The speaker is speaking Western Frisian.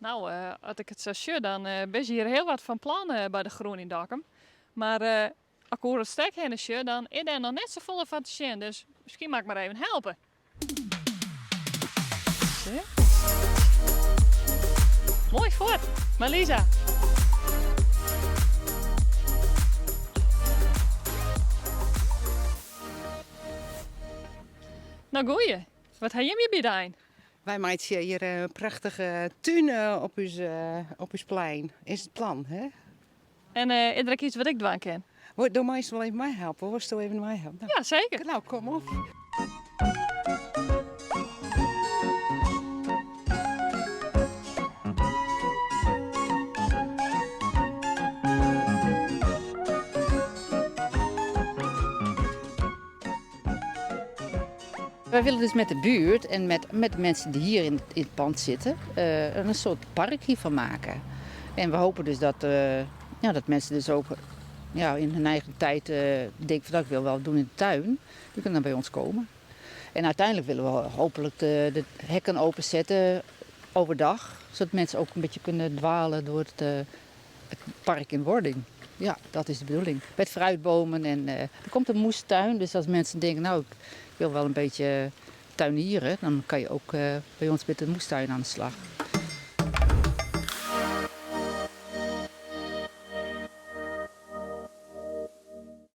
Nou, as ik it sa sjoch, dan binne se hjir hiel wat fan plan by De Groen yn Dokkum. Mar as ik oer it stek hinne sjoch, dan is dêr noch net safolle fan te sjen. Dus miskien moat ik mar even helpe. Moai fuort, mei Lisa. No goeie, wat ha jim hjir by dein? Wy meitsje hjir in prachtige tún op ús, op ús plein. Is it plan, hè? En is der ek iets wat ik dwaan kin? Do meist wol even meihelpe. Wolsto even meihelpe? Ja, seker. Nou, kom op. Wij willen dus met de buurt en met, met de mensen die hier in, in het pand zitten, uh, een soort park hiervan maken. En we hopen dus dat, uh, ja, dat mensen dus ook ja, in hun eigen tijd uh, denken van dat ik wil wel doen in de tuin. Die kunnen dan bij ons komen. En uiteindelijk willen we hopelijk de, de hekken openzetten overdag. Zodat mensen ook een beetje kunnen dwalen door het, het park in wording. Ja, dat is de bedoeling. Met fruitbomen en uh, er komt een moestuin. Dus als mensen denken, nou, ik wil wel een beetje tuinieren, dan kan je ook uh, bij ons met de moestuin aan de slag.